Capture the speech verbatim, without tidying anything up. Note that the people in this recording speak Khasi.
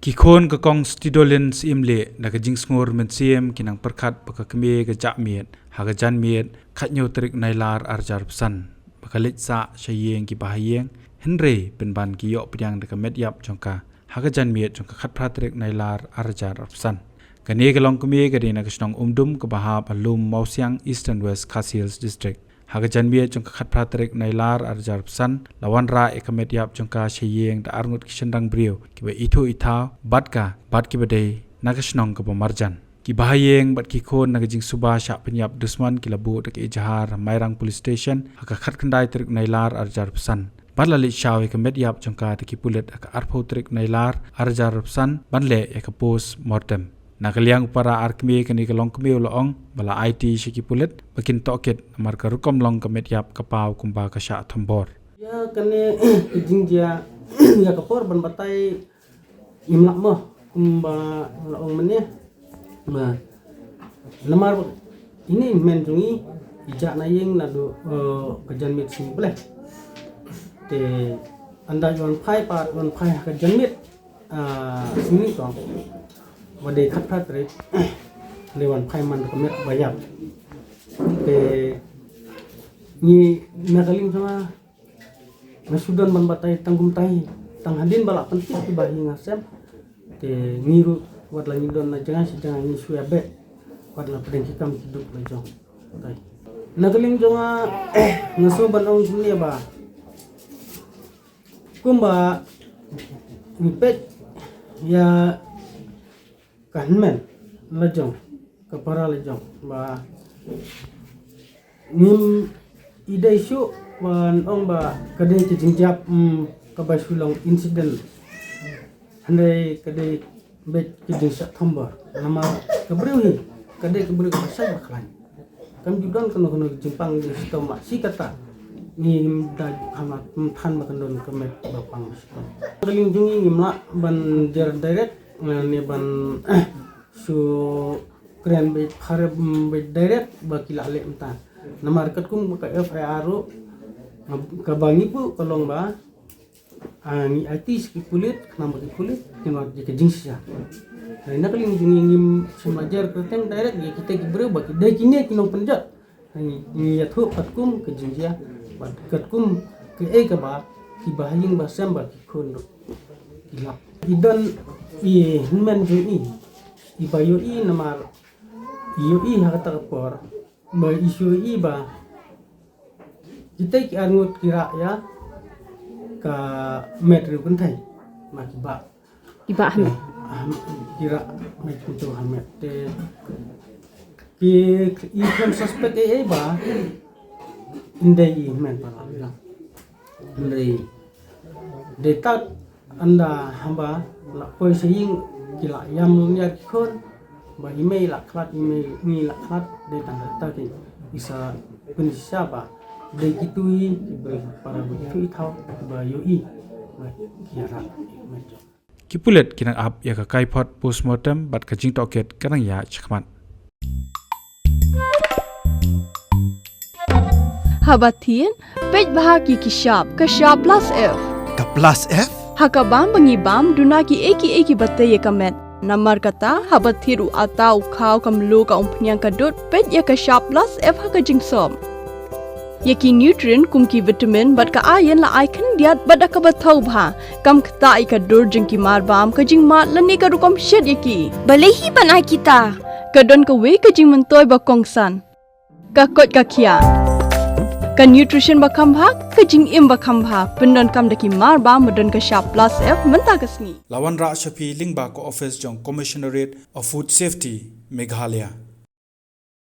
Ki khun ka Kong Stidolin Syiemlieh na ka jingsngur mynsiem ki nang pyrkhat ba ka kmie ka jah miet ha ka janmiet khathynñiew tarik Nailar arhajar arphew san ba ka leit sah sha ïing ki bahaïing, hynrei pynban ki ïoh pdiang da ka met ïap jong ka ha ka janmiet jong ka khatphra tarik Nailar arhajar arphew san. Kane ka longkmie ka dei na ka shnong Umdum kaba hap ha lum Mawsiang, Eastern West Khasi Hills District. Ha ka janmiet jong ka khatphra tarik Nailar arhajar arphew san la wanrah ïa ka met ïap jong ka sha ïing da arngut ki shynrang briew kiba ithuh ithaw bad ka bad kiba dei na ka shnong kaba marjan. Ki bahaïing bad ki khun na ka jingsuba shah pynïap dusmon ki la buh da ka ejahar ha Mairang Police Station ha ka khatkhyndai tarik Nailar arhajar arphew san bad la leit shaw ïa ka met ïap jong ka da ki pulit ha ka arphew tarik Nailar arhajar arphew san ban leh ïa ka post mortem. Na ka liang u para ar kmie kane ka longkmie u la ong ba la aiti sha ki pulit ba kin tohkit namar ka rukom long ka met ïap ka paw kumba ka shah thombor. Ïa kane ka jingjia ïa ka por ban batai ngim lah mo kumba la ong mynne. Namar ine i hynmen jong ngi i jah na ïing naduh ka janmiet sngi Blei. Te ynda i wan phai pat wan phai ha ka janmiet sngi to ba dei khatphra tarik. Dei wan phai man ka met ba ïap. Te ngi na ka liang jong nga nga shu don ban batai tang kumtai tang hadien ba la pyntip ki bahaïing hasem. Te ngi ruh wat la ngi don na jngai shi jngai ngi shu ïa beh wat la pdeng ki kam ki duk la jong. Na ka liang jong nga nga shu ban ong kumne ba kumba ngi peit ïa ka hynmen la jong ka para la jong ba ngim i dei shuh ban ong ba ka dei ka jingjia kaba shu long incident. Hynrei ka dei beit ka jingshah thombor namar ka briew hi ka dei ka briew kaba shai ba khlaiñ. Kam ju don kano kano ka jingpang jinghitom ma shi katta ngi da ju kham la than ba kan don ka met ba pang ba shitom. Ka liang jong ngi ngim lah ban jer direct ne ban shu kren beit pharep beit direct ba ki la leh mynta. Namar katkum ka F I R ruh kaba ngi buh ka long ba ngi aiti sha ki pulit khnang ba ki pulit kin wad ïa ka jingshisha. Hynrei na ka liang jong ngi ngim shym la jer kyrteng direct ïa kita ki briew ba ki dei kine ki nongpynjot. Ngi ïathuh katkum ka jingjia bad katkum kaei kaba ki bahaïing bahasem bad ki khun ruh ki lap. I don i hynmen jong i iba ïohi namar i ïohi ha kata ka por ba i shu ïohi ba kita ki arngut ki rah ïa ka met riew kynthei ma ki bah. Ki bah ha met. Ki rah met kumto ha met te ki i khlem suspect ei ei ba ym dei i hynmen para la. Ym dei dei tat ynda haba la poi sha ïing ki la ïam lynñiar ki khun ba i mei la khlad i mei ngi la khlad dei tang kata ki i sa pynshisha ba dei kitu i ki briew para ba ithuh ithaw ba ïohi ba ki rah met jong. Ki pulit ki nang ap ïa ka kaiphod postmortem bad ka jingtohkit ka nang ïaid shakhmat. Haba thied peit bha ki ki shap ka shap plus F. Ka plus F? Ha ka bam ba ngi bam duna ki ei ki ei kiba tei ïa ka met. Namar kata haba thied u ata u khaw ka mluh ka umphniang ka dud peit ïa ka shap plus F ha ka jingsop. Ïa ki nutrient kum ki vitamin bad ka iron la ai khyndiat bad da kaba thaw bha kam ktah ïa ka dur jong ki marbam ka jingmad lane ka rukom shet ïa ki. Balei hi ban ai kita? Ka don kawei ka jingmyntoi ba kongsan. Ka koit ka khiah. Ka nutrition ba kham bha, ka jingim ba kham bha pyndonkam da ki marbam ba don ka shap plus F mynta ka sngi. La wanrah sha phi lyngba ka office jong Commissionerate of Food Safety, Meghalaya.